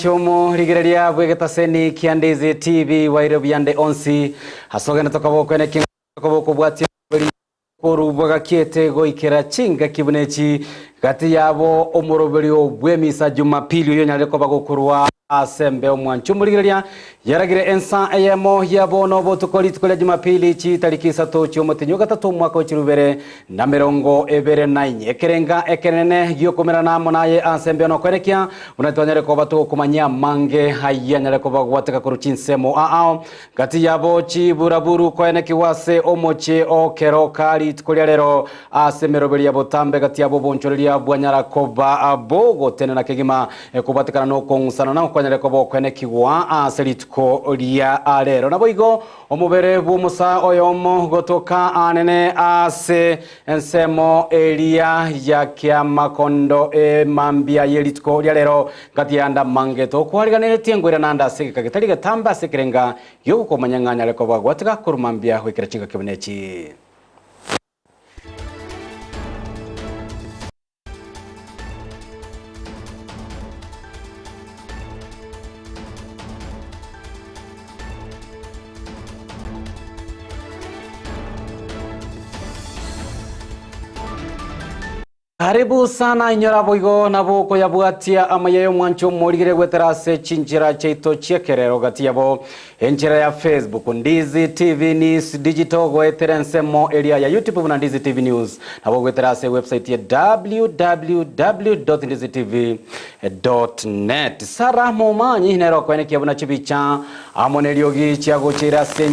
Omwancho omorigereria bw'egetaseni kia Ndizi TV waire buyande onsi ase ogende tokoba okwene ki tokoba okobwatia korubwa gakiete goikera chingaki buna echi gati yabo omoroberio bw'emisa Jumapili oyo onyarire koba gokorwa ase embe omwancho omorigereria yaragire ensa eyemo ya bono botuko rituko ria Jumapili chitariki isato chiomotinyi ogatato omwaka o chirubere na 24 ekerenga ekenene giokomerana amo naye ase embeo nokwerekia buna twanyare koba togokomanyia amange ayio anyare koba gwateka korwa chinsemo aao gati yabo chiburaburu koenekigwa ase omochie o Keroka rituko ria rero ase emeroberi ya botambe gati yabo obonchoreria bwanyara koba bogotenena kegima ekobwatekana nokong'usana na okwanyare koba okwenekigwa ase rituko ria rero. Naboigo Omobere bw'omosaa oyomo gotoka aanene ase ensemo eria ya kiamakondo emambia ye rituko ria rero, gati y'anda amange tokwariganeretie ngoirana ande ase egeka getari getambe ase ekerenga gi'ogokomanya ng'a nyare koba gwatiga korwa mambia goikera chingaki buna echi. Karibu sana inyora boigo nabo okoyabwatia amaya y'omwancho omorigere gwetera ase chinchera chiaito chi'ekerero gati yabo enchera ya Facebook Ndizi TV News Digital goetera ensemo eria ya YouTube buna Ndizi TV News nabo goetera ase website ya www.ndizitv.net Sarah Momanyi nere okoenekia buna chibicha amo neriogi chiagocheire ase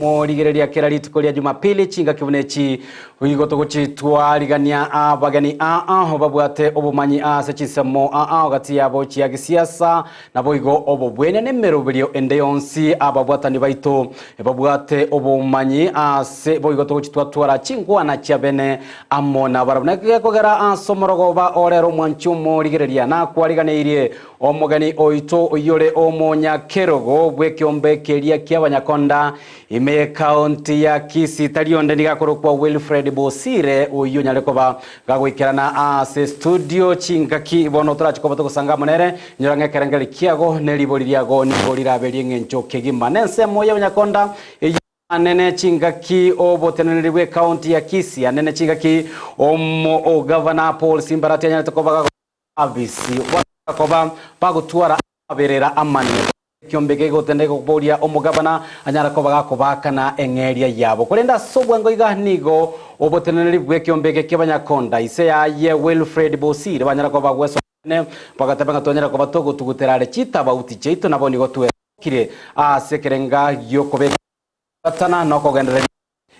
Morigereria kera rituko ria Jumapili chingaki buna echi, igo togochitwarigania abageni aa babwate obomanyi ase chinsemo aa gati yabo chia gisiasa, naboigo obobwenia nemeroberio ende yonsi ababwatani baito babwate obomanyi ase boigo togochitwatwara chinkwana chia bene amo nabarabwo. Naki gekogera ase omorogoba orero omwanchi omorigereria nakwariganeirie Omogeni oito oyore omonyakerogo bw'ekeombe keria ki'abanyakonda ime y'ekaunti ya Kisii tari onde nigo akorokwa Wilfred Bosire oyio onyare koba gagoikerana ase studio chingaki bono torache koba togosanga amo nere nyora ng'a ekerengererio kiago ne ribori riago nigo rirabe ri'eng'encho kegima nensemo y'abanyakonda eyio Anene chingaki oboteneneri bw'ekaunti ya Kisii anene chingaki omo ogavana Paul Simbarati anyarete koba gago Abisi bagakoba bagotwara amaberera amanene. Ekiombe kegotenda gekoboria omogabana anyare koba gakobaakana eng'eria yabo. Korende ase obwango iga nigo oboteneneri bw'ekiombe eke ki'abanyakonda ise yaye Wilfred Bosire banyara koba bagwesokania bagateba ng'a twanyare koba togotugutera are chitabauti chiaito nabo nigo twesokire ase ekerenga gi'okobeka Batana nokogendereria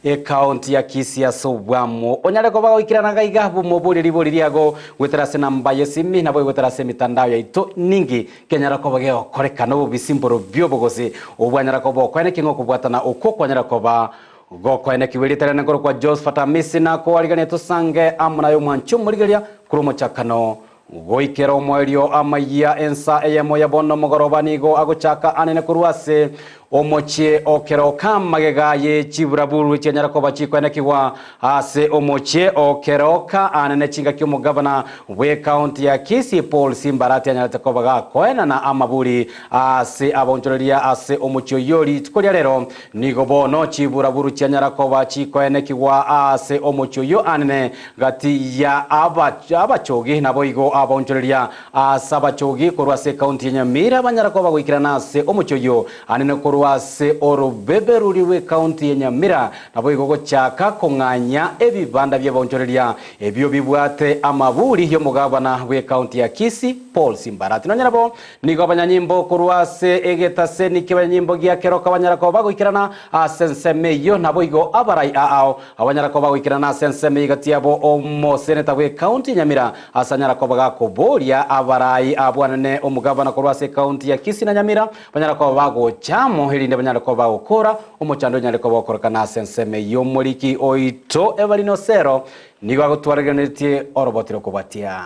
Ekaunti ya Kisii ase obwamo. Onyare koba goikerana gaiga bomoborie ribori riago goetera ase enamba y'esimi nabo goetera ase emitandao yaito ninki kenyara koba gegokorekana obobisi mborobio obogosi obwanyara koba okoenekia ng'a okobwatana okwo kwanyara koba gokoenekiwa erieta riane nkorokwa Josphat Amisi nakoariganie tosange amo naye omwanchi omorigereria korwa omochakano Goikera omoerio amayia ensa eyemo ya bono mogoroba nigo agochaka anene korwa ase omochie o keroka magega ye chiburaburu chianyara koba chikoenekigwa ase omochie o keroka anene chingaki omogavana bw'ecounty ya Kisii Paul Simbarati anyarete koba gakoenana amaburi ase abaonchoreria ase omochie oyio rituko ria rero nigo bono chiburaburu chianyara koba chikoenekigwa ase omochie oyio anene Gati ya abachogi naboigo abaonchoreria ase abachogi korwa ase ekaunti ya Nyamira banyara koba goikerana ase omochie oyio anene korwa ase orobebe roria rw'ekaunti ya Nyamira naboigo gochaka kong'anya ebibanda bi'abaonchoreria ebio bibwate amaburi y'omogabana bw'ekaunti ya Kisii Paul Simbarati. Nonya nabo nigo abanyanyimbo korwa ase egetaseni ki'abanyanyimbo gia Keroka banyara koba bagoikerana ase ensemo eyio naboigo abarai aao Abanyara koba goikerana ase ensemo egati yabo omoseneta bw'ecounty ya Nyamira ase anyara koba gakoboria abarai abwanene omogavana korwa ase ecounty ya Kisii na Nyamira banyara koba bagocha amo erinde banyare koba bagokora omochando onyare koba gokorekana ase ensemo eyio omoriki oito Evelyn Osero nigo agotwariganetie oroboti rokobwatia.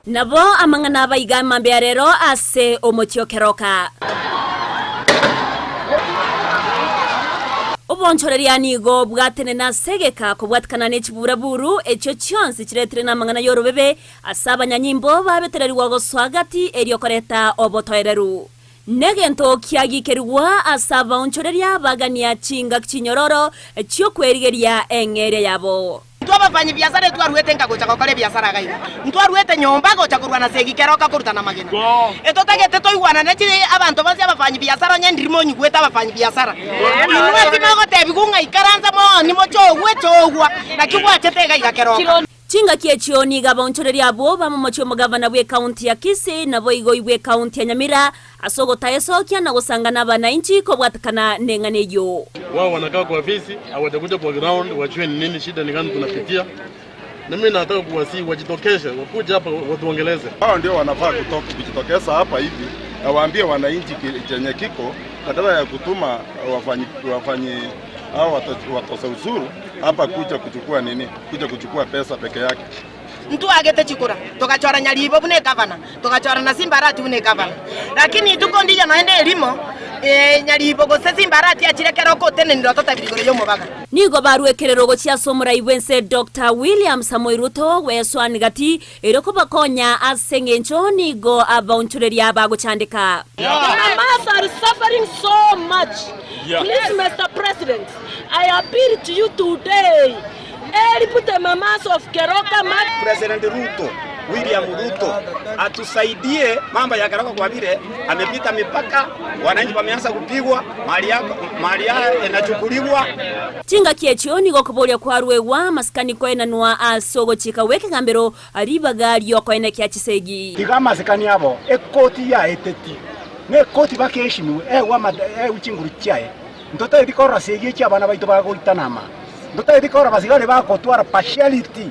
Nabo amang'ana aba iga mambia rero ase omochie o Keroka. Obonchoreria nigo bwatenena ase egeka kobwatikana ne chiburaburu echio chionsi chiretire namang'ana y'orobebe ase abanyanyimbo babetererigwa gosoa gati erio koreta obotoereru. Negento kiagikerigwa ase abaonchoreria bagania chingaki chinyororo chi'okwerigeria eng'eria yabo. Intwe abafanyi biasara etwaruete nka gocha gokora ebiasara iga iga. Ntwaruete nyomba gocha korwana segi keroka korutana amagena. Etotagete toigwanane chi abanto bonsi abafanyi biasara onye ndiri monyigwete abafanyi biasara. Inwe timogotebigwa ng'a ikaransa mooni mochogwe chogwa naki gwachete iga iga keroka. Chingaki echio nigo abaonchoreria abwo bamomochie omogavana bw'ekaunti ya Kisii naboigo bw'ekaunti ya Nyamira ase ogotaesokia na gosangana abanainchi kobwatekana neng'ana eyio. Wao wanakaa kwa ofisi hawajakuja kwa ground wajue ni nini shida ni gani tunapitia. Na mimi nataka kuwasihi wajitokeze, wakuje hapa watuongeleze. Hao ndio wanafaa kujitokeza hapa hivi na waambie wananchi chenye kiko, badala ya kutuma wafanyi hao watoza ushuru hapa kuja kuchukua nini, kuja kuchukua pesa peke yake. Ntwagete chikura togachora Nyaribo buna egavana, togachora na Simba Arati buna egavana, lakini ituko ndiya noende erimo Nyaribo gose Simba Arati achire kero okotenenera ototabiri igoro y'omobaga. Nigo barwekererwa gochia ase omorai bw'ense Doctor William Samoei Ruto gweswani gati erio kobakonya ase engencho nigo abaonchoreria bagochandeka. The mamas are suffering so much. Please, Mr. President, I appeal to you today. Help the mamas of Keroka Market. President Ruto, William Ruto atusaidie mambo ya Keroka kwa vile amepita mipaka, wananchi wameanza kupigwa, mali yako mali yao inachukuliwa. Chingaki echio nigo okoboria kwarwegwa amasikani koenanwa ase ogochika gw'ekegambero ribaga riokoenekia chisegi. Tiga amasikani abo ekoti yaeteti na ekoti bakeheshimiwe egwe egwe chinguru chiaye ntotaeti korora segi echi abana baito bagoitana ama ntotaeti korora basigari bagotwara partiality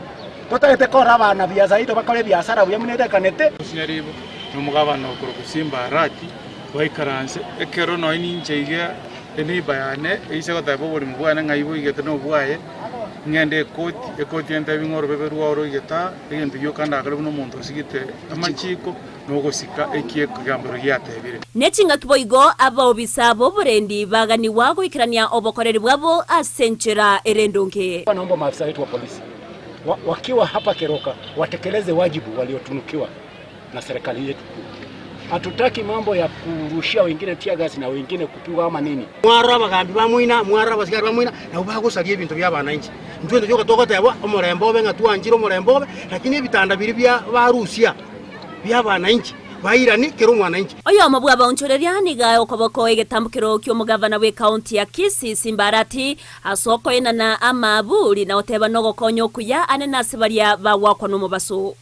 ntotaete korora abana biasa yaito bakore ebiasara buya buna etekanete. Nyaribo na omogabana okorokwa Simba Arati baikaranse ekero nonya ninche iga eneighbour yane eise goteba oborimo bwane ng'ai boigete na obwaye ng'ende ekoti ekoti entebi ng'a orobebe rwao roigete aa egento gioka ndakore buna omonto osigete amachiko na ogosika eki ekegambero giatebire. Ne chingaki boigo abaobisa b'oborendi baganigwa goikerania obokoreri bwabo ase enchera ere endonge. Naomba maafisa wetu wa polisi wakiwa hapa Keroka watekeleze wajibu waliotunukiwa na serikali yetu kuu. Hatutaki mambo ya kurushia wengine tear gas na wengine kupigwa ama nini. Mwarora abagambi ba moina, mwarora abasigari ba moina, nabo bagosaria ebinto bia abananchi. Intwe intwe rioka togoteba omorembe obe ng'a twanchire omorembe obe, lakini ebitanda biria bia barusia bia abananchi bairani kera omwananchi. Oyomo bw'abaonchoreria nigo aye okoboko egetambokero ki'omogavana bw'ekaunti ya Kisii Simba Arati ase okoenana amaaburi na goteba nogokonya okuya ane nase baria bagwakwa nomobaso.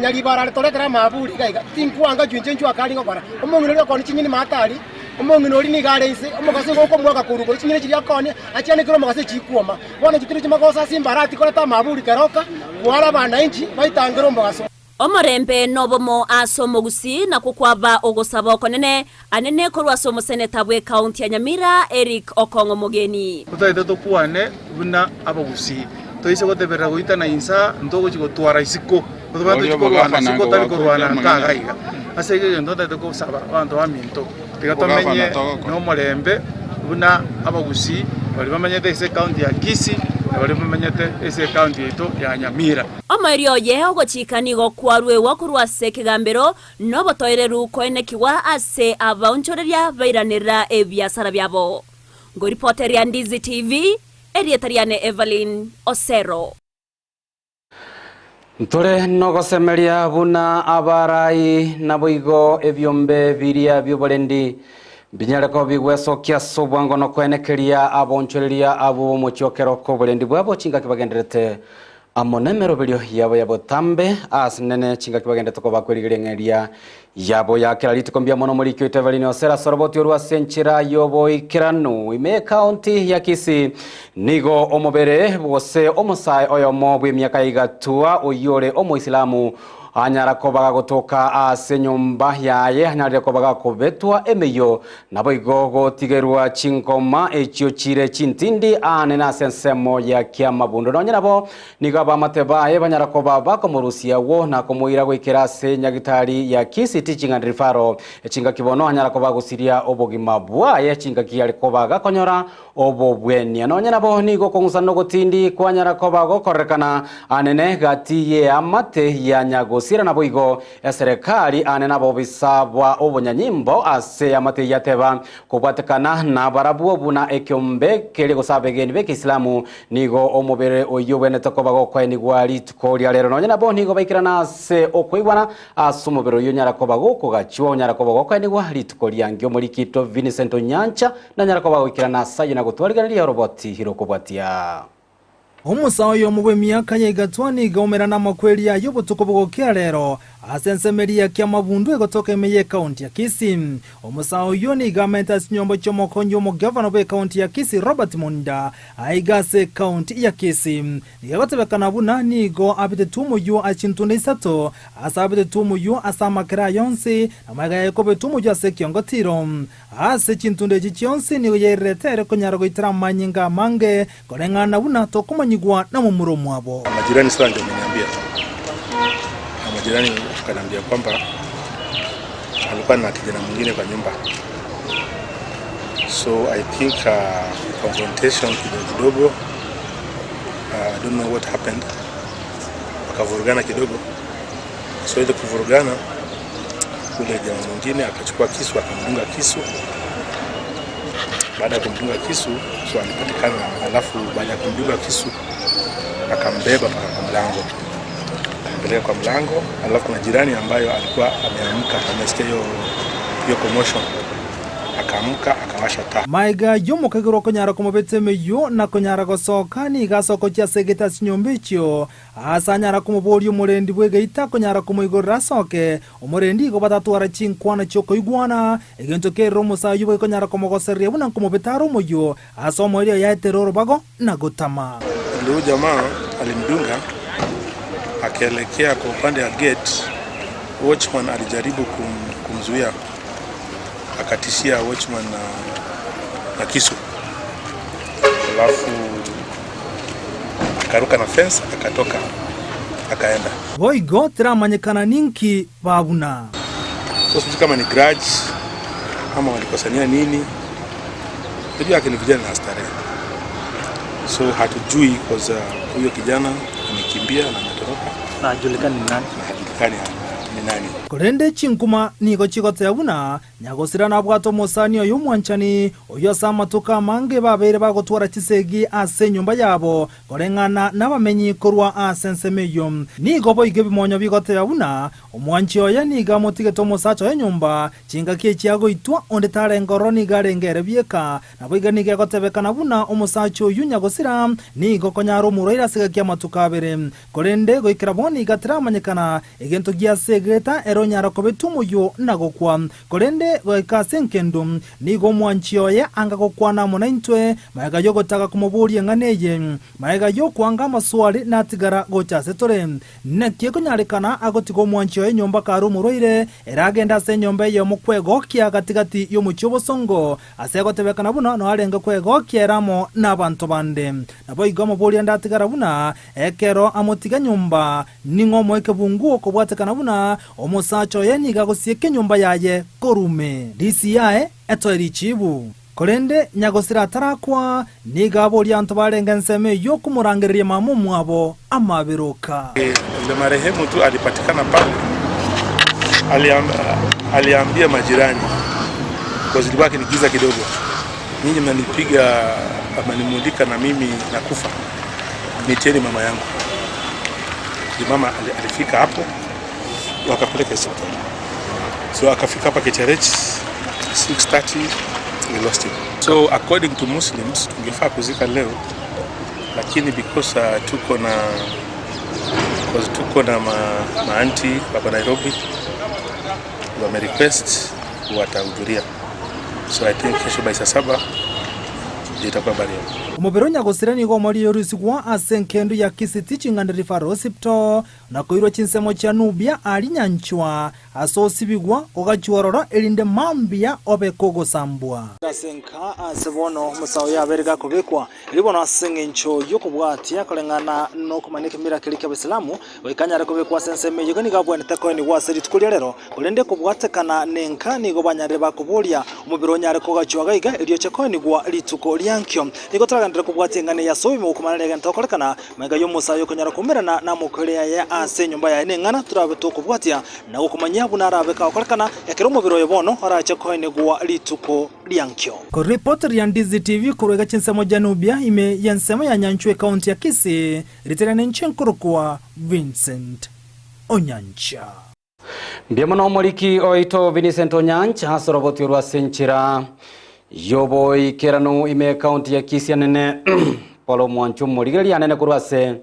Nyaribara aretoretera amaaburi iga iga, tinkwanga inchwe inche inchwe akari ngokora. Omong'ina oria okooni chinyeni maate aria, omong'ina oria nigo are inse, omogaso igo okomoaka korwa igoro, chinyeni chiria akooni, achianekere omogaso echikwoma. Bono inche tindi chimagoso ase Imbarati koreta amaaburi keroka, kwara abanainchi baitangere omogaso. Omorembe nobomo ase omogusii nakwo kwaba ogosaba okonene anene korwa ase omoseneta bw'ekaunti ya Nyamira Eric Okong'o Mogeni. Totaete tokwane buna abagusii, toise goteberera goitana insa, ntogochia gotwara isiko, tobwate tochia korwana isiko tari korwana nka iga iga. Ase igo egento ntaete gosaba abanto baminto, tiga tomenye nomorembe buna abagusii baria bamenyete ase ecounty ya Kisii na baria bamenyete ase ecounty yaito ya Nyamira. Omoerio oye ogochika nigo kwaruegwa korwa ase ekegambero, na obotoereru koenekigwa ase abaonchoreria bairanerera ebiasara biabo. Ngoripoteria Ndizi TV, erieta riane Evelyn Osero. Ntore nogosemeria buna abarai naboigo ebiombe biria bi'oborendi mbinyare koba bigwesokia ase obwango na koenekeria abaonchoreria abwo b'omochie o Keroka oborendi bwabo chingaki bagendererete Amo nemeroberio yabo ya botambe aase nene chingaki bagendete koba kwerigeria eng'eria yabo ya kera rituko. Mbuya mono omoriki oito Evelyn Osera ase oroboti orwo ase enchera y'oboikeranu. Ime y'ecounty ya Kisii nigo omobere gose omosae oyomo bw'emiaka ya igatua oyio ore omoisilamu. anyara koba gagotoka ase enyomba yaye anyarire koba gakobetwa emeyio Naboigo gotigerwa chingoma echio chire chintindi aane ase ensemo ya kiamabundo. Nonye nabo nigo abaamate baye banyara koba bakomorusia agwo na komoira goikera ase nyagitari ya Kisii Teaching and Referral. Chingaki bono anyara koba agosiria obogima bwaye chingaki are koba gakonyora obobwenia. Nonye nabo nigo okong'usana ogotindi kwanyara koba gokorerekana anene gati y'eamate ya nyagosira naboigo Eserekari aane nabobisa bwa obonyanyimbo ase amate yateba kobwatekana nabarabwo buna ekeombe keria gose abegeni b'Ekeisilamu nigo omobere oyio obwenerete koba gokoenigwa rituko ria rero. Nonya nabo nigo baikerana ase okoigwana ase omobere oyio onyara koba gokogachwa onyara koba gokoenigwa rituko riange. Omorikito Vincent Onyancha nanyara koba goikerana ase ayio na gotwarigereria oroboti rokobwatia. Omosa oyomo bw'emiaka ya igatwa nigo aumerana amakweri aye obotuko bogokia rero ase ensemo eria ya Kiamabundu egotoka ime y'ekaunti ya Kisii. Omosa oyio nigo amente ase chinyomba chi'omokonyi omogavana bw'ekaunti ya Kisii Robert Monda aiga ase ekaunti ya Kisii. Nigo egotebekana buna nigo abetetwe omoyio ase chintunda isato ase abetetwe omoyio ase amakere aye onsi na magega yaye kobetwa omoyio ase ekiongotiro. Ase chintunda echi chionsi nigo yairerete ere konyara goitera amanyinga amange, koreng'ana buna tokomanyigwa nomomura omwabo. Majirani sasa ndio wameniambia, na majirani wakaniambia kwamba alikuwa na kijana mwingine kwa nyumba, so I think uh, confrontation kidogo kidogo, uh, I don't know what happened, wakavurugana kidogo, so ile kuvurugana Ule jamaa mwingine akachukua kisu akamdunga kisu. Baada ya kumdunga kisu, so alipatikana, alafu baada ya kumdunga kisu akambeba mpaka kwa mlango, akampeleka kwa mlango. Alafu kuna jirani ambayo alikuwa ameamka, amesikia hiyo hiyo commotion, akaamka akawasha taa. Maega y'omokagerwa okonyara komobeta emeyio na konyara gosoka, nigo asokochia ase egete ase chinyomba echio, Aase anyara komoboria omorendi bw'egeita konyara komoigorera asoke, omorendi igo batatwara chinkwana chi'okoigwana, egento kerire omosae oyio bwekonyara komogosereria buna nkomobeta are omoyio, ase omoerio yaetere orobago na gotama. Ndio huyu jamaa alimdunga akaelekea kwa upande ya gate. Watchman alijaribu kum, kumzuia akatishia watchman na, na kisu alafu akaruka na fence akatoka akaenda. Boigo teramanyekana ninki babuna. So sijui kama ni grudge ama walikosania nini. Unajua yake ni vijana na starehe, so hatujui cause huyo kijana amekimbia na ametoroka na hajulikani ni nani, na hajulikani ni nani. Korende chinkuma nigo chigoteba buna Nyagosira nabwate omosani oye omwanchani, oyio ase amatuko amange babeire bagotwara chisegi ase enyomba yabo, koreng'ana nabamenyi korwa ase ensemo eyio. Nigo boigo ebimonyo bigoteba buna omwanchi oye nigo amotigete omosacha oye nyomba, chingaki echi agoitwa, onde tarenge ororo nigo arenge ere bieka. Naboigo nigo egotebekana buna omosacha oyio nyagosira nigo konyara omorwaire ase egaki y'amatuko abere. Korende goikera bono iga teramanyekana egento gi'ase egeeta ere onyara kobetwa omoyio na gokwa. Korende goika ase engendu, nigo omwanchi oye anga gokwana amo naintwe, magega y'ogotaka komoboria eng'ana eye, magega y'okwanga amaswali natigara gocha ase tore. Naki ekonyarekana agotiga omwanchi oye nyomba kare omorwaire, ere agende ase enyomba eyemo kwegokia gati-gati y'omochie obosongo, ase egotebekana buna noo arenge kwegokia ere amo nabanto bande. Naboigo amoboria ndatigara buna Ekero amotiga nyomba, ning'o omoe kebunguo okobwatekana buna omosacha oye nigo agosieka enyomba yaye korwa ime. DCI etoe richibu. Korende nyagosira atarakwa, nigo aboria abanto barenge ensemo eyio komorangereria mama omwabo amaberoka. Yule marehemu tu alipatikana pale, aliambia majirani kwa ilikuwa ni giza kidogo, nyinyi mnanipiga mnanimulika na mimi nakufa, nitieni mama yangu. Ndio mama alifika hapo, wakapeleka hospitali. So akafika hapa KTRH 6:30 we lost him. So according to Muslims tungefaa kuzika leo, lakini because uh, tuko na because tuko na ma, maanti wako Nairobi wame request watahudhuria, so I think kesho by saa saba Ndio itakuwa burial. Omobere o nyagosira nigo omoria orusigwa ase engendu ya Kisii Teaching and Referral Hospital, na koirwa chinsemo chia Nubia aria nyanchwa, ase osibigwa ogachwa ororo, erinde mambia obe kogosambwa. Ase enka ase bono omosae oyo abeire gakobekwa, erio bono ase engencho y'okobwatia koreng'ana nokomanya ekemira keria ki'Abaisilamu, goika anyare kobekwa ase ensemo eyio iga nigo abwenerete koenigwa ase rituko ria rero, korende kobwatekana nenka nigo banyarire bakoboria omobere onyare kogachwa iga iga erio oche koenigwa rituko ria nkio. Nigo toragenderere kobwatia eng'ana eye ase oboime gokomana negento gokorekana magega y'omosae okonyara koumerana namokweri aye ase enyomba yaye neng'ana torabe tokobwatia na gokomanyia buna arabe kagokorekana ekero omobere oyo bono orache koenigwa rituko ria nkio. Koripoti ria Ndizi TV korwa iga chinsemo chia Nubia ime y'ensemo ya Nyanchwa ekaunti ya Kisii, ritere nenche nkorokwa Vincent Onyancha. Mbuya mono omoriki oito Vincent Onyancha ase oroboti orwo ase enchera y'oboikeranu ime ekaunti ya Kisii anene Paul Omwancho omorigereria anene korwa ase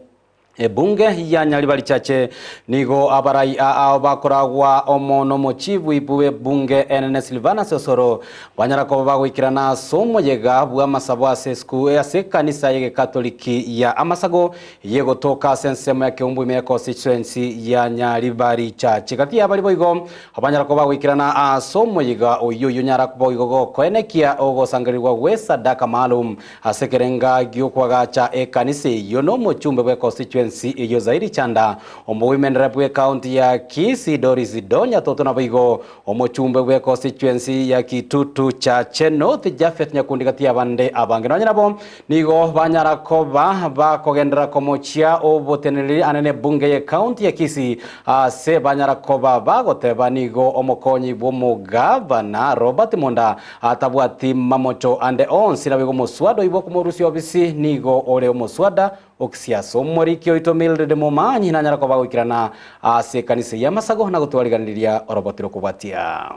Ebunge ya Nyaribari Chache nigo abarai ao bakoragwa omo nomochief whip bw'ebunge enene Silvanus Osoro banyara koba bagoikerana ase omoyega bw'amasabo ase esukuru ase ekanisa y'egekatoliki ya Amasago yegotoka ase ensemo ya Keumbu ime ya constituency ya Nyaribari Church. Gati y'abari boigo abanyara koba bagoikerana ase omoyega oyio oyio onyara boigo gokoenekia ogosangererigwa gw'esadaka maalum Ase ekerenga gi'okoagacha ekanisa eyio nomochumbe bwe constituency eyio Zaidi Chanda, omowomen rep bwe county ya Kisii Doris Donya Toto naboigo omochumbe bwe constituency ya Kitutu Chache North Japhet Nyakundi gati y'abande abange. Nonye nabo nigo banyara koba bakogenderera komochia oboteneneri anene ebunge ye county ya Kisii ase banyara koba bagoteba nigo omokonyi bw'omogavana Robert Monda Atabwati mamocho ande onsi, naboigo omoswada oyio bw'okomorusia obisi nigo ore omoswada o kisiasa. Omoriki oito Mildred Momanyi nanyare koba goikerana ase ekanisa eye y'amasago na gotwariganiria oroboti rokobwatia.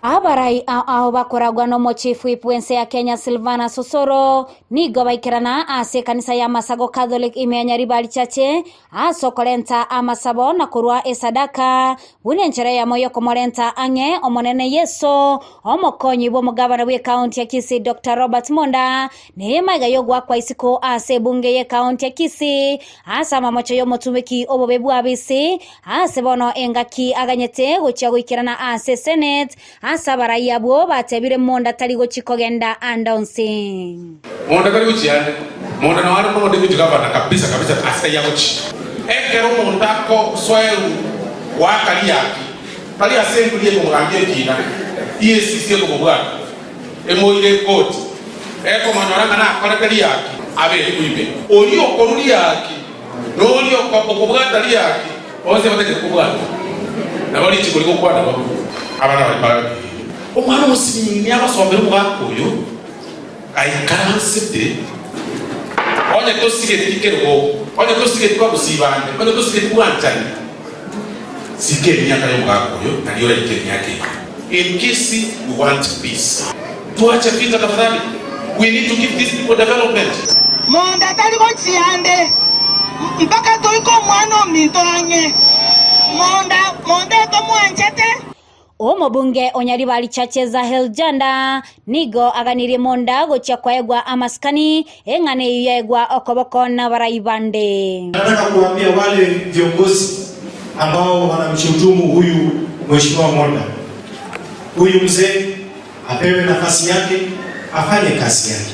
Abarai ao ao bakoragwa n'omochief whip bw'ense ya Kenya Silvanus Osoro nigo baikerana ase ekanisa y'amasago Catholic ime ya Nyaribari Chache Ase okorenta amasabo na korua esadaka, buna enchera eyemo y'okomorenta ang'e Omonene Yeso, omokonyi bw'omogabana bw'ekaunti ya Kisii Doctor Robert Monda, nere maiga y'ogoakwa isiko ase ebunge y'ekaunti ya Kisii ase amamocho y'omotumeki obobe bw'abisi ase bono engaki aganyete gochia goikerana ase Senate ase abarai abwo batebire Monda tari gochi kogenda ande onsi. Monda tari gochia ande. Monda nao are koba deputy governor kabisa kabisa ase ayio agochia. Ekero omonto agosoerwa goaka riaki, tari ase emburi ekomogambia ekiina, EACC ekomobwata, emoire ekoti, ekomonyora ng'a nakorete riaki, abekwe ime. Oria okorwa riaki na oria okobwata riaki, bonsi abatagete kobwatwa, nabo richiko rigokwana bobe. Abana baria barabire, Omwana omosinini agosomera omogaka oyo. Aikaransete, onye tosigeti kerogo, onye tosigeti bagosibande, onye tosigeti bwanchani, sika emiaka y'omogaka oyo, nario oraike emiaka eyio. In Kisii we want peace. Tuache vita tafadhali. We need to give these people development. Monto atari gochia ande, mpaka toike omwana ominto ang'e. Monto, monto otomwanchete. Omobunge o Nyaribari Chache Zahel Janda nigo aganirie Monda gochia koegwa amasikani, eng'ana eyio yaegwa okoboko nabarai bande. Nataka kuambia wale viongozi ambao wanamshutumu huyu Mheshimiwa Monda, huyu mzee apewe nafasi yake, afanye kazi yake.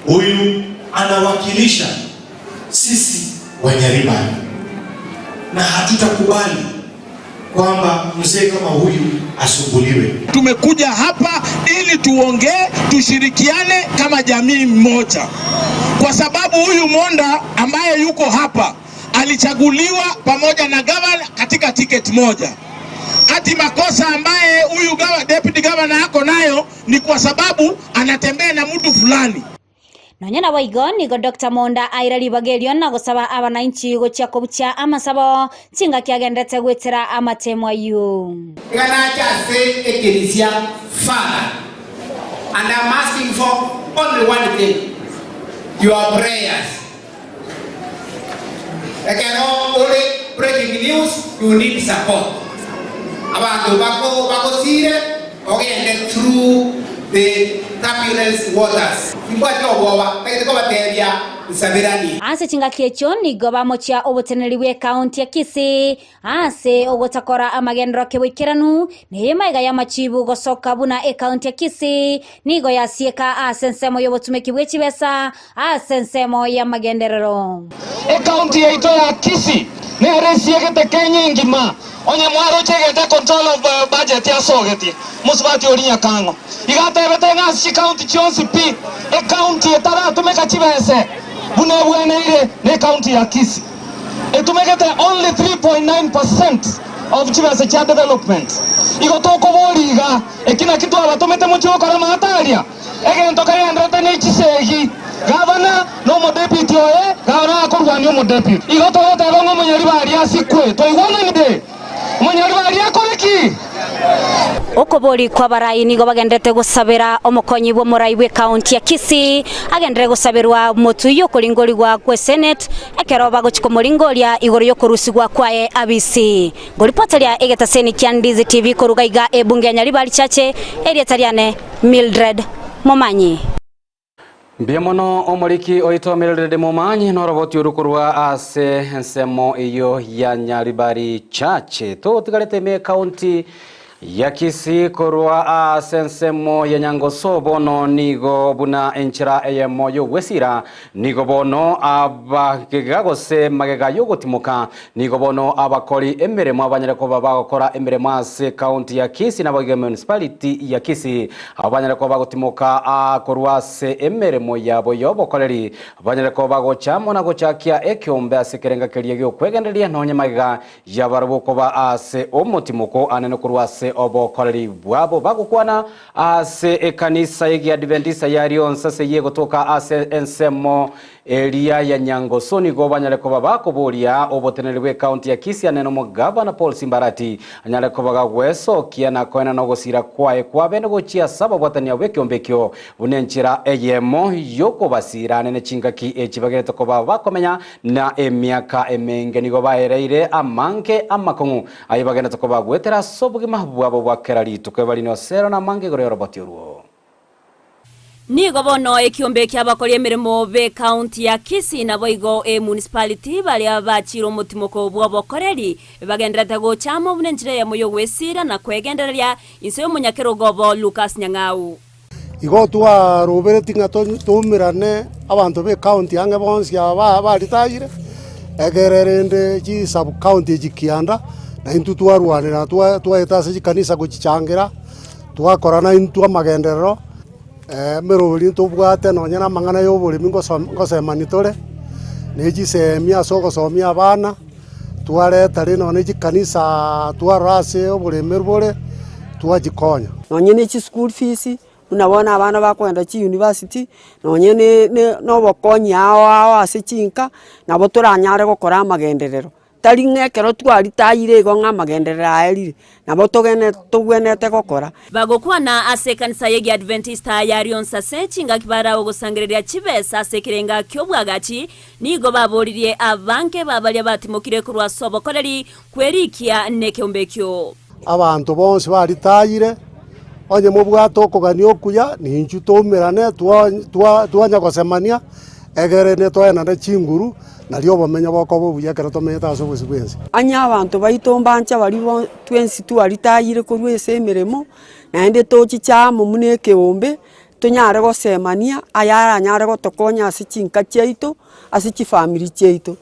Huyu anawakilisha sisi Wanyaribari na hatutakubali kwamba mzee kama huyu asumbuliwe. Tumekuja hapa ili tuongee, tushirikiane kama jamii mmoja, kwa sababu huyu Monda ambaye yuko hapa alichaguliwa pamoja na gavana katika tiketi moja. Ati makosa ambaye huyu deputy governor ako nayo ni kwa sababu anatembea na mtu fulani. Nonya naboigo, nigo Doctor Monda aira ribaga erio na gosaba abanainchi gochia kobuchia amasabo chingaki agenderete goetera amatemo ayio. Iga nache ase ekerisia Father, and I'm asking for only one thing, your prayers. Ekero ore breaking news, you need support. Abanto bako bagosire ogende through the. turbulence waters. Timbwati obwoba, ntagete kobatebia nsaberanie. Ase chingaki echio nigo bamochia oboteneneri bw'ekaunti ya Kisii ase ogotakora amagenderero keboikeranu, na eye maiga y'amachibu gosoka buna ekaunti ya Kisii nigo yasieka ase ensemo y'obotumeki bwe chibesa ase ensemo y'amagenderero. Ekaunti yaito ya Kisii nere esiegete Kenya engima. Onye mwaroche egento econtrol of budget asogetie mosubati oria Nyakang'o iga atebete ng'a ase chikaunti chionsi pi ekaunti etaratumeka chibese buna ebweneire ne ekaunti ya Kisii. Etumegete only 3.9 percent of chibese chia development. Igo tokoboria iga eki naki twabatomete mochie gokora amato aria? Egento kegenderete ne chisegi, gavana na omodepute oye, gavana akorwania omodepute. Igo togoteba ng'a omonyariba aria asikwe. Twaigwananire? Omonyariba aria akore ki? Okobori kw'abarai nigo bagenderete gosabera omokonyi bw'omorai bw'ekaunti ya Kisii agenderere gosaberwa motwe y'okoringorigwa gwe Senate ekero bagochia komoringoria igoro y'okorusigwa kwaye abisi. Ngoripoteria egetaseni kia Ndizi TV koruga iga ebunge ya Nyaribari Chache, erieta riane Mildred Momanyi. Mbuya mono omoriki oito Mildred Momanyi noroboti oru korwa ase ensemo eyio ya Nyaribari Church. Totigarete ime ekaunti ya Kisii korwa ase ensemo ya Nyangoso bono nigo buna enchera eyemo y'ogwesira Nigo bono abagega gose magega y'ogotimoka, nigo bono abakori emeremo abanyare koba bagokora emeremo ase county ya Kisii naboigo emunicipality ya Kisii, abwo banyare koba bagotimoka korwa ase emeremo yabo y'obokoreri, banyare koba bagocha amo na gochakia ekeombe ase ekerenga keria gi'okwegendereria nonye magega Yabarabwo koba ase omotimoko anene korwa ase obokoreri bwabo bagokwana ase ekanisa y'Egiadiventista ya Rionsi ase eyio egotoka ase ensemo eria ya Nyangoso nigo banyare koba bakoboria oboteneneri bw'ecounty ya Kisii anene omogavana Paul Simbarati anyare koba gagwesokia na koenana ogosira kwaye kwa bene gochia ase ababwatani b'ekeombe ekio buna enchera eyemo y'okobasira anene chingaki echi bagerete koba bakomenya Na emiaka emenge nigo baereire amange amakong'u ayio bagenderete kobagwetera ase obogima bwabo bwa kera rituko. Ebarine osero namange igoro y'oroboti orwo. Nigo bono ekiombe ki'abakori emeremo b'ecounty ya Kisii naboigo emunicipality baria bachiire omotimoko bw'obokoreri bagendererete gocha amo buna enchera eyemo y'ogwesiira na kwegendereria inse y'omonyakerogo obo Lucas Nyang'au. Igo twaroberetie ng'a toumerane abanto ba ecounty ang'e bonsi aba baritayire, egere rende chisub county echi kianda, na intwe twarwanera twaeta ase chikanisa gochichangera, twakora naintwe amagenderero, emeroberi ntobwate nonye na amang'ana ya oboremi ngosemani tore, na chisemi ase ogosomia abana. Twareta rende nonya ne chikanisa twarora ase oboremeru bore, twachikonya. Nonye ne chischool fees, buna bono abana bakogenda chiuniversity, nonye ne ne na obokonyi ao ao ase chinka, nabo toranyare gokora amagenderero. Tari ng'a ekero twaritayire igo ng'a amagenderero aerire, nabo togene tobwenerete gokora. Bagokwana ase ekanisa y'Egiadventista ya Rionsase chingaki barao gosangereria chibesa ase ekerenga ki'obwagachi, Nigo baboririe abange ba baria batimokire korwa ase obokoreri kwerikia nekeombe ekio. Abanto bonsi baritayire, onye mobwate okogania okuya, ninchwe toumerane twanya gosemania, egere netoenane chinguru, nario obomenyo bokoba obuya ekero tomenyete ase obosio bw'ense. Onye abanto baito mbancha baria bo twensi twaritayire korwa ase emeremo, naende tochiche amo buna ekeombe, Tonyare gosemania ayaranyare gotokonya ase chinka chiaito, ase chifamiri chiaito.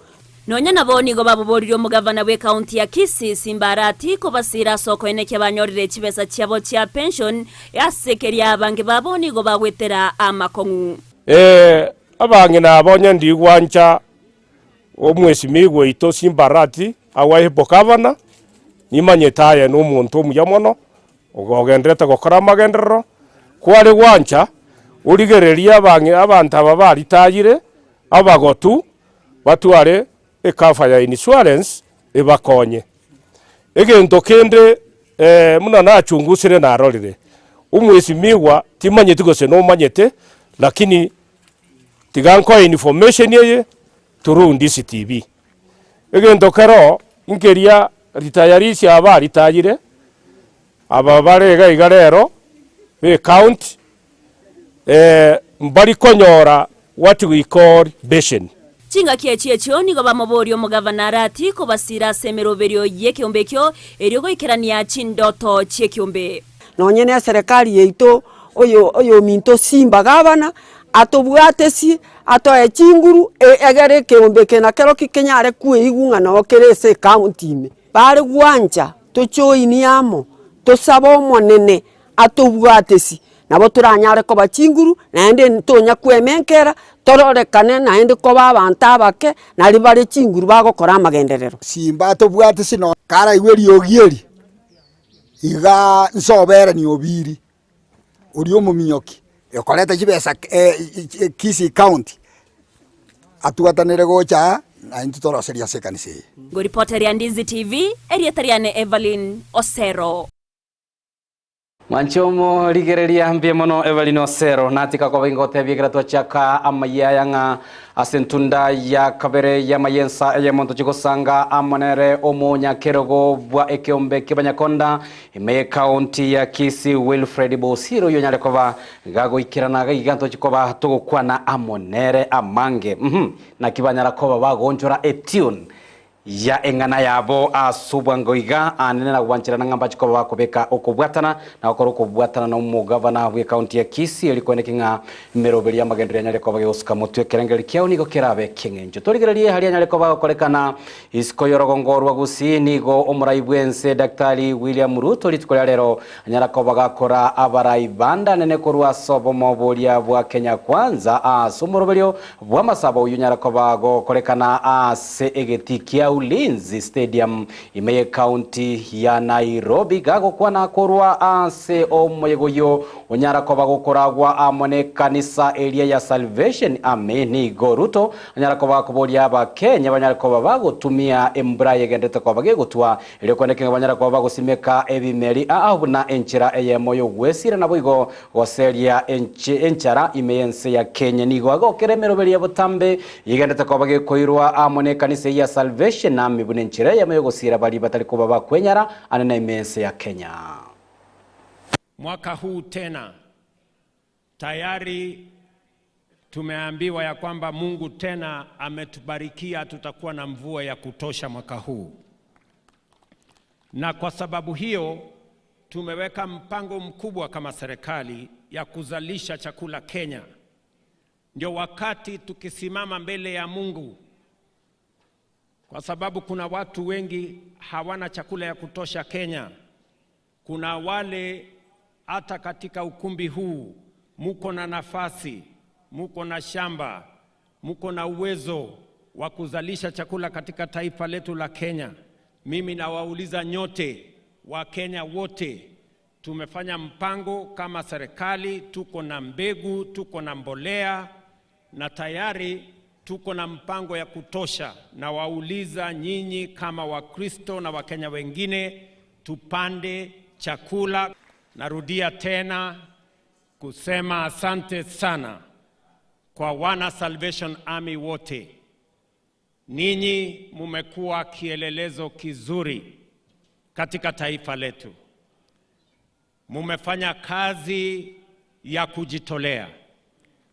Nonya nabo nigo baboboririe omogavana bw'ekaunti ya Kisii, Simba Arati, kobasiira ase okoenekia banyorire chibesa chiabo chia pension ase keria abange babo nigo bagwetera amakong'u. Ee, abang'ina aba onye ndigwancha omwesimigwa oito Simba Arati agwo bogavana, nimanyete aye nomonto omuya mono, Ogendererete gokora amagenderero, kware gwancha origererie abanto aba baritayire abagotu batware ecover ya insurance ebakonye. Egento kende buna nachungusire narorire, omwesimigwa timanyeti gose nomanyete lakini tiga nkoe information eye through this TV. Egento kero nkeria retirees aba baritayire, aba bare iga iga rero be county. Eh, mbari konyora what we call beseni. Chingaki echio echio nigo bamoboria omogavana Arati kobasiira ase emeroberio y'ekeombe ekio, erio goikerania chindoto chi'ekeombe. Nonye na eserekari yaito oyo oyominto Simba gavana, atobwatesie, atoe chinguru, egere ekeombe eke nakerokio kenyare kweigwa ng'a noo kere ase ecounty ime. Bare gwancha tojoinie amo, tosabe Omonene atobwatesie, nabo toranyare koba chinguru, naende ntonya kwemenkera, tororekane naende koba abanto abake, naria bare chinguru bagokora amagenderero. Simba atobwatesie nonye karaigwe eriogi eri, igaa nsoberani obiri, oria omominyoki, okoreta chibesa Kisii county, atwatanere gocha aa, na intwe toroserie ase ekanisa eye. Ngoripoteria Ndizi TV, erieta riane Evelyn Osero. Mwanche omorigereria mbuya mono Evelyn Osero natika koba ingotebia ekero twachaka amayia aya ng'a ase entunda ya kabere y'amaya ensa eyemo ntochie gosanga amo nere omonyakerogo bwa ekeombe ki'abanyakonda ime y'ecounty ya Kisii Wilfred Bosire oyio onyare koba gagoikerana iga ntochie koba togokwana amo nere amange uhum naki banyara koba bagoonchora etune Ya eng'ana yabo ase obwango iga, anene na gwancherana ng'a mbache koba bakobeka okobwatana na gokora okobwatana nomogavana bw'ecounty ya Kisii erio koeneki ng'a emeroberi y'amagenderero yanyare koba gegosuka motwe ekerengererio kiao nigo kerabe ekieng'encho. Torigererie aria anyare koba agokorekana isiko y'orogongo rwa Gusii nigo omorai bw'ense Daktari William Ruto rituko ria rero anyara koba gakora abarai bande anene korwa ase obomo boria bwa Kenya Kwanza ase omoroberio bw'amasabo oyio onyara koba gokorekana ase egetii kia Ulinzi Stadium ime y'ecounty ya Nairobi gagokwana korwa ase omoyega oyio onyara koba gokoragwa amo n'ekanisa eria ya Salvation Army nigo Ruto anyara koba gakoboria abakenya banyare koba bagotumia embura yegenderete koba gegotwa erio kweneki ng'a banyare koba bagosimeka ebimeri aa buna enchera eyemo y'ogwesira naboigo Goseria enchara ime y'ense ya Kenya nigo agokera emeroberi ya botambe yegenderete koba gekoirwa amo n'ekanisa eyio ya Salvation Army buna enchera eyemo y'ogosiira baria batari koba bakwenyara ane na ime y'ense ya Kenya. Mwaka huu tena tayari tumeambiwa ya kwamba Mungu tena ametubarikia, tutakuwa na mvua ya kutosha mwaka huu, na kwa sababu hiyo tumeweka mpango mkubwa kama serikali ya kuzalisha chakula Kenya. Ndio wakati tukisimama mbele ya Mungu, kwa sababu kuna watu wengi hawana chakula ya kutosha Kenya. Kuna wale hata katika ukumbi huu muko na nafasi, muko na shamba, muko na uwezo wa kuzalisha chakula katika taifa letu la Kenya. Mimi nawauliza nyote, Wakenya wote, tumefanya mpango kama serikali, tuko na mbegu, tuko na mbolea na tayari tuko na mpango ya kutosha. Nawauliza nyinyi kama Wakristo na Wakenya wengine, tupande chakula. Narudia tena kusema asante sana kwa wana Salvation Army wote. Ninyi mumekuwa kielelezo kizuri katika taifa letu. Mumefanya kazi ya kujitolea,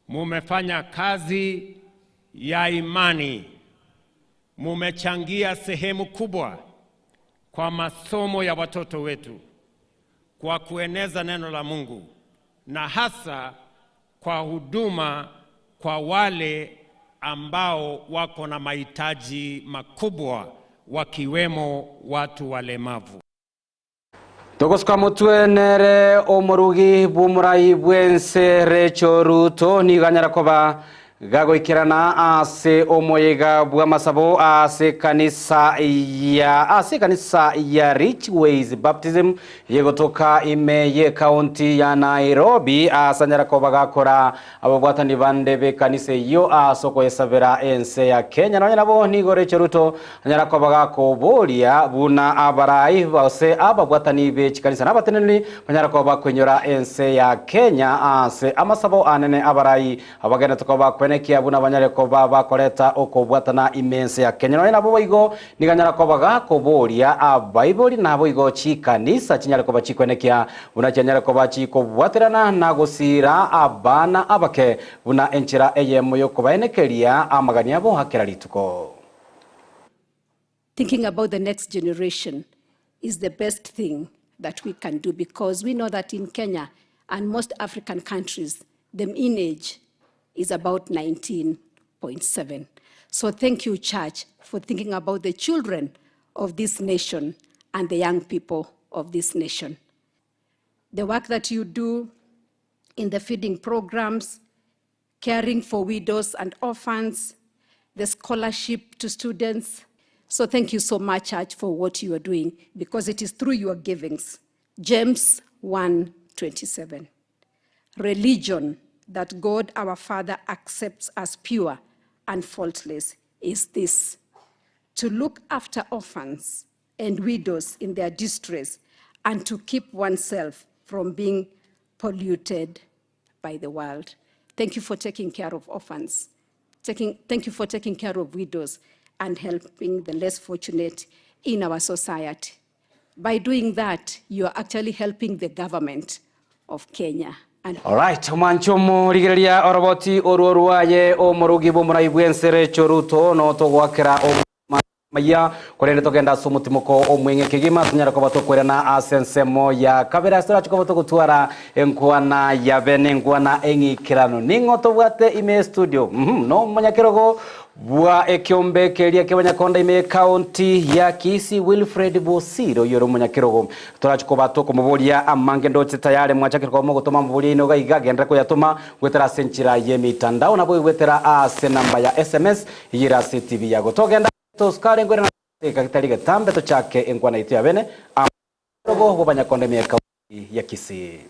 mumefanya kazi ya imani, mumechangia sehemu kubwa kwa masomo ya watoto wetu, kwa kueneza neno la Mungu na hasa kwa huduma kwa wale ambao wako na mahitaji makubwa wakiwemo watu walemavu. Togosuka motwe nere omorugi bw'omorai bw'ense Rachel Ruto nigo anyara koba gagoikerana ase omoyega bw'amasabo ase ekanisa ya ase ekanisa ya Rich Ways Baptism yegotoka ime y'ecounty ya Nairobi ase anyara koba gakora ababwatani bande b'ekanisa eyio ase okoyesabera ense ya Kenya. Nonya nabo nigo Rachel Ruto anyara koba gakoboria buna abarai gose ababwatani be chikanisa na abateneneri banyara koba bakoinyora ense ya Kenya ase amasabo anene abarai abagenderete koba bakweneka. kwenekia buna banyare koba bakoreta okobwatana ime ense ya Kenya. Nonye nabo boigo nigo anyara koba gakoboria abaibori naboigo chikanisa chinyare koba chikwenekia buna chianyare koba chikobwaterana na gosira abana abake buna enchera eyemo yokobaenekeria amagani abo akera rituko. Thinking about the next generation is the best thing that we can do, because we know that in Kenya and most African countries, the mean age is about 19.7. So thank you, Church, for thinking about the children of this nation and the young people of this nation. The work that you do in the feeding programs, caring for widows and orphans, the scholarship to students. So thank you so much, Church, for what you are doing, because it is through your givings. James 1:27. Religion that God our Father accepts as pure and faultless is this: to look after orphans and widows in their distress and to keep oneself from being polluted by the world. Thank you for taking care of orphans. Thank you for taking care of widows and helping the less fortunate in our society. By doing that, you are actually helping the government of Kenya. And Alright, omwancho omorigereria oroboti orwo rwaye omorugi bw'omorai bw'ensere choruto no togwakera maya korende togenda ase omotimoko omweng'e kegima tonyara koba tokwerana ase ensemo ya kabere ase torachi koba togotwara enkwana ya bene enkwana eng'ikerano ning'o tobwate ime studio no omonyakerogo bwa ekiombe keria kiabanyakonda ime county ya Kisii Wilfred Bosire oyore omonyakerogo torachi koba tokomoboria amange ndoche tayari mwachakire koba mogotoma moboria ino iga gendera koyatoma gwetera ase enchera ya emitandao nabo gwetera ase namba ya SMS iyera ase TV yago togenda toskare ngwere na kitari getambe tochake enkwana itu ya bene rogo bw'abanyakonda ime county ya Kisii.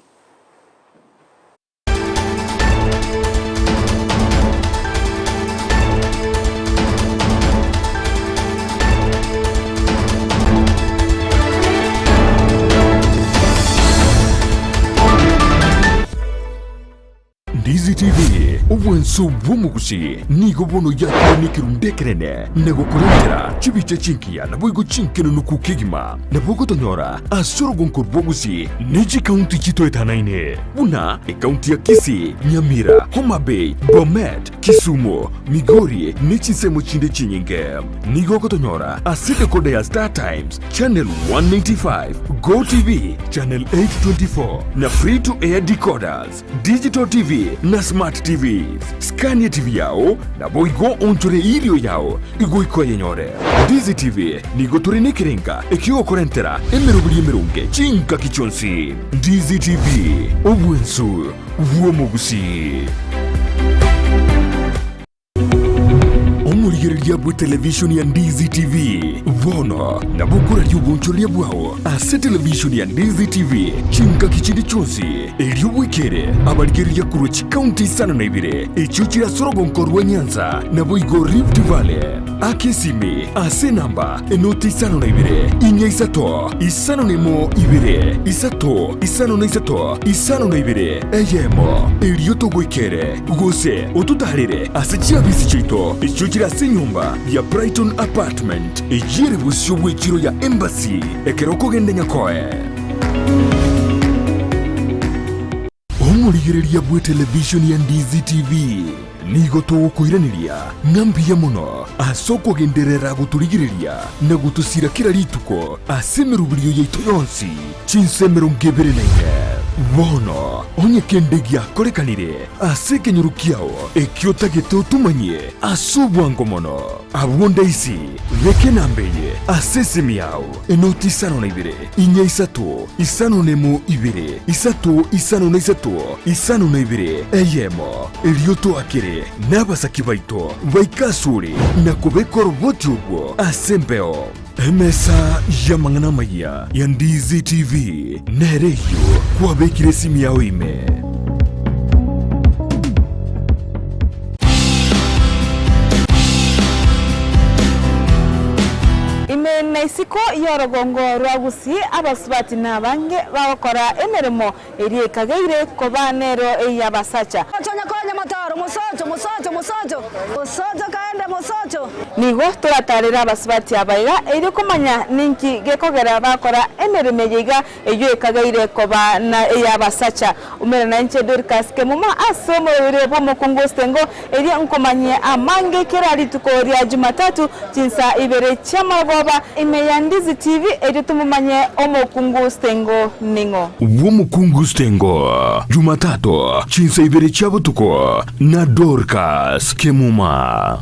Ndizi TV, obwenso bw'omogusi nigo bono yakoonekire ndekerene na gokorentera chibicha chinkiya naboigo chinkenunuku kegima nabo gotonyora ase orogonko rw'ogusi ne chikaunti chitoetanaine buna ekaunti ya Kisii, Nyamira, Homa Bay, Bomet, Kisumu, Migori ne chinsemo chinde chinyinge. Nigo gotonyora ase decoder ya Star Times Channel 195, Go TV Channel 824 na free to air decoders, Digital TV na Smart TV. Scania TV yao naboigo onchore irio yao igoiko yenyore. Ndizi TV nigo tore nekerenga ekiokorentera emerobiri emerunge chinkaki chionsi. Ndizi TV obwensu bw'omogusi. Omorigereria bwe televishoni ya Ndizi TV bono nabo okoraria obonchoreria bwao ase televishoni ya Ndizi TV chingaki chinde chionsi erio bwekere abarigereria korwa chikaunti isano na ibere echio chire ase orogonko rwa Nyanza naboigo Rift Valley. Aka esimi ase enamba enoti isano na ibere inya isato isano na emo ibere isato isano na isato isano na ibere eyemo erio togoikere gose ototarere ase chiabisi chiaito echio chire ase enyomba ya Brighton Apartment eyio ere bosio bw'echiro ya Embassy ekero okogenda Nyakoe. Omorigereria bw'etelevishoni ya Ndizi TV nigo togokoiraneria ng'a mbuya mono ase okogenderera gotorigereria na gotosira kera rituko ase emeroberio yaito yonsi chinsa 24. Bono onye kende giakorekanire ase ekenyoro kiao ekio otagete otomanyie ase obwango mono, abwo ndaisi beka enamba eye ase esimi yao, enoti isano na ibere, inya isato, isano nemo ibere, isato isano na isato, isano na ibere, eyemo, erio toakere nabasaki baito baike asore na kobeka oroboti orwo ase embeo. Emesa y'amang'ana amayia ya Ndizi TV nere eyio kwabekire esimi yao ime. Ime na isiko y'orogongo rwa Gusii abasubati nabange bagokora emeremo eria ekageire koba nero ey'abasacha. Mosocho, Mosocho kaende Mosocho. Nigo toratarere abasubati aba iga erio komanya ninki gekogera bakora emeremo eye iga eyio ekageire koba na ey'abasacha. Umera nainche Dorcas Kemuma ase omoroberi bw'omokungu Osengo erio nkomanyie amange kera rituko ria Jumatatu chinsa ibere chi'amarogoba ime ya Ndizi TV erio tomomanye omokungu Osengo ning'o. Bw'omokungu Stengo, Jumatatu, chinsa ibere chia botuko, na Dorcas Kemuma.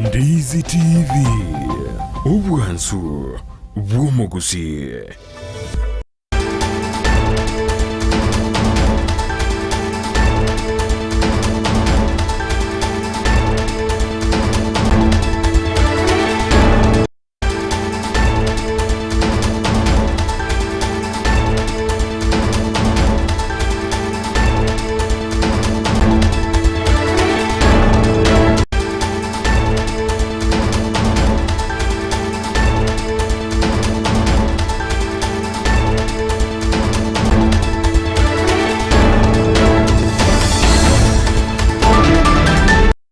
Ndizi TV, obwansu bw'omogusii.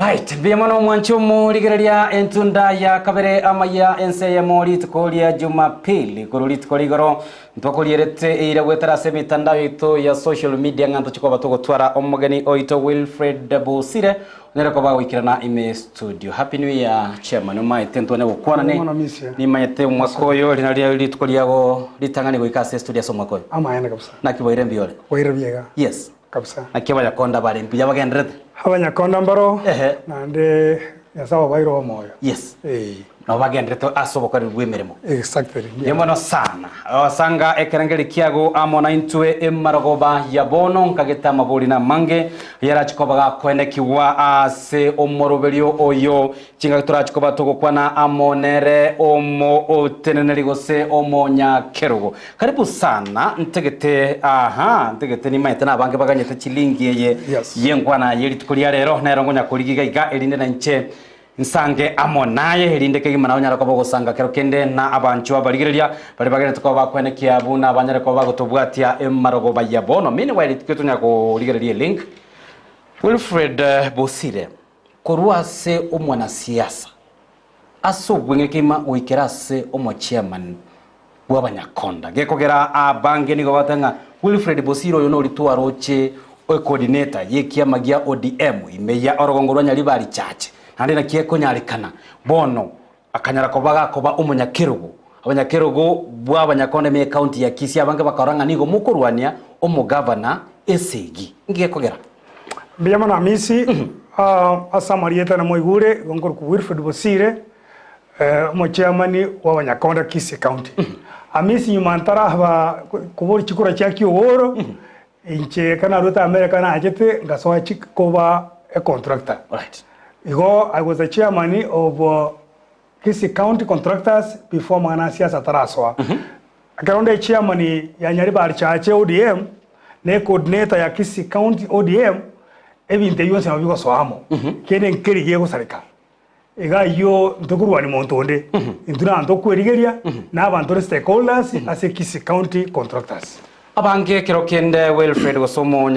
Right, mbuya mono omwanchi omorigereria entunda ya kabere amaya ense eyemo rituko ria Jumapili korwa rituko rigoro ntwakorierete eira gwetera ase emitandao yaito ya social media ng'a ntochi koba togotwara omogeni oito Wilfred Bosire onyare koba goikerana ime studio. Happy New Year chairman omaete ntwane gokwana ne Mwana misia. nimanyete omwaka oyo rina ria rituko riago ritang'ani goika ase studio ase omwaka oyo. Amaene kabisa. Naki boire mbuya ore? Boire biega. Yes. Kabisa. Naki abanyakonda bare mbuya bagenderete? Abanyakonda mbaro naende Nyasae obaire omoyo. Yes. Ee. Nabo bagenderete ase obokoreri bw'emeremo. Exactly. Mbuya mono sana. Osanga ekerengeri kiago amo naintwe emarogoba ya bono nkagete amabori namange ayarache koba gakoenekigwa ase omoroberio oyo Chingaki torache koba togokwana amo nere omooteneneri gose omonyakerogo. Karibu sana, ntegete aha, ntegete nimaete nabange baganyete chilingi eye yenkwana ye rituko ria rero, nero ngonya korigia iga iga erinde nainche nsange amo naye, erinde kegima nawe onyare koba ogosanga kero kende na abanchwa abarigereria baria bagenderete koba bakwenekia buna banyare koba bagotobwatia emarogoba ya bono. Meanwhile rituko tonya korigereria elink. Wilfred Bosire. Korwa ase omwanasiasa ase obweng'e kegima goikera ase omochairman bw'abanyakonda. Gekogera abange nigo bagoteba ng'a Wilfred Bosire oyo nori twaroche oecoordinator y'ekiama gia ODM ime ya orogongo rwa Nyaribari Church naende naki ekonyarekana bono akanyara koba gakoba omonyakerogo. Abanyakerogo bw'abanyakonda ime y'ecounty ya Kisii abange bakarora ng'a nigo mokorwania omogavana esegi. Nki gekogera? Mbuya mono Amisi, ase amarieta namoigure, igo nkorokwa Wilfred Bosire, omochairman bw'abanyakonda Kisii County. Amisi nyuma ntaraba koboria chikura chia Kiogoro, inche ekero naruete America nachete ngasoa chi koba econtractor. Igo I was the chairman of Kisii County Contractors before amang'ana a siasa atarasoa. Ekero onde chairman ya Nyaribari Chache ODM, na ecoordinator ya Kisii County ODM, ebinto ebi bionsi nabo bigosoa amo. Kende nkeri gegosareka. Iga ayio ntokorwania monto onde, intwe nabanto tokwerigeria, na abanto tore stakeholders ase Kisii County Contractors. Abange ekero kende Wilfred gose omonyakerogo.